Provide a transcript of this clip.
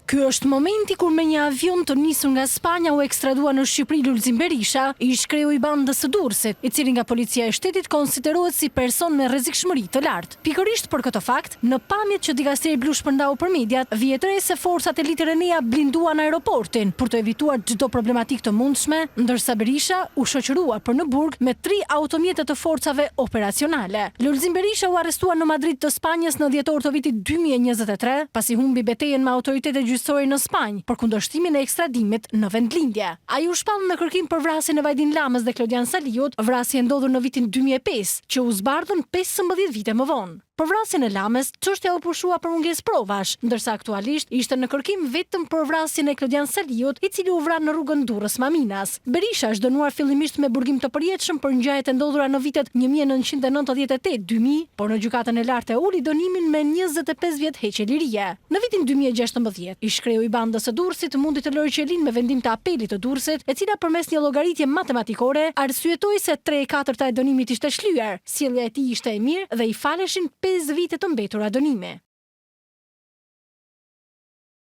Ky është momenti kur me një avion të nisur nga Spanja u ekstradua në Shqipëri Lulzim Berisha, ish-kreu i bandës së Durrësit, i cili nga Policia e Shtetit konsiderohet si person me rrezikshmëri të lartë. Pikërisht për këtë fakt, në pamjet që dikasteri blu shpërndau për mediat, vihet re se forcat elite RENEA blinduan aeroportin për të evituar çdo problematikë të mundshme, ndërsa Berisha u shoqërua për në burg me tri automjete të forcave operacionale. Lulzim Berisha u arrestua në Madrid të Spanjës në dhjetor të vitit 2023, pasi humbi betejën me autoritetet gjyqësore në Spanjë për kundërshtimin e ekstradimit në vendlindje. Ai u shpall në kërkim për vrasjen e Vajdin Lamës dhe Klodian Saliut, vrasje e ndodhur në vitin 2005, që u zbardhën 15 vite më vonë. Për vrasjen e Lamës, çështja u pushua për mungesë provash, ndërsa aktualisht ishte në kërkim vetëm për vrasjen e Klodian Saliut, i cili u vra në rrugën Durrës-Maminas. Berisha është dënuar fillimisht me burgim të përjetshëm për ngjarjet e ndodhura në vitet 1998-2000, por në gjykatën e lartë e uli dënimin me 25 vjet heqje lirie. Në vitin 2016, ish-kreu i bandës së Durrësit mundi të lërë qelinë me vendim të apelit të Durrësit, e cila përmes një llogaritje matematikore arsyetoi se 3/4 e dënimit ishte shlyer, sjellja e tij ishte e mirë dhe i faleshin 5 vite të mbetura dënimi.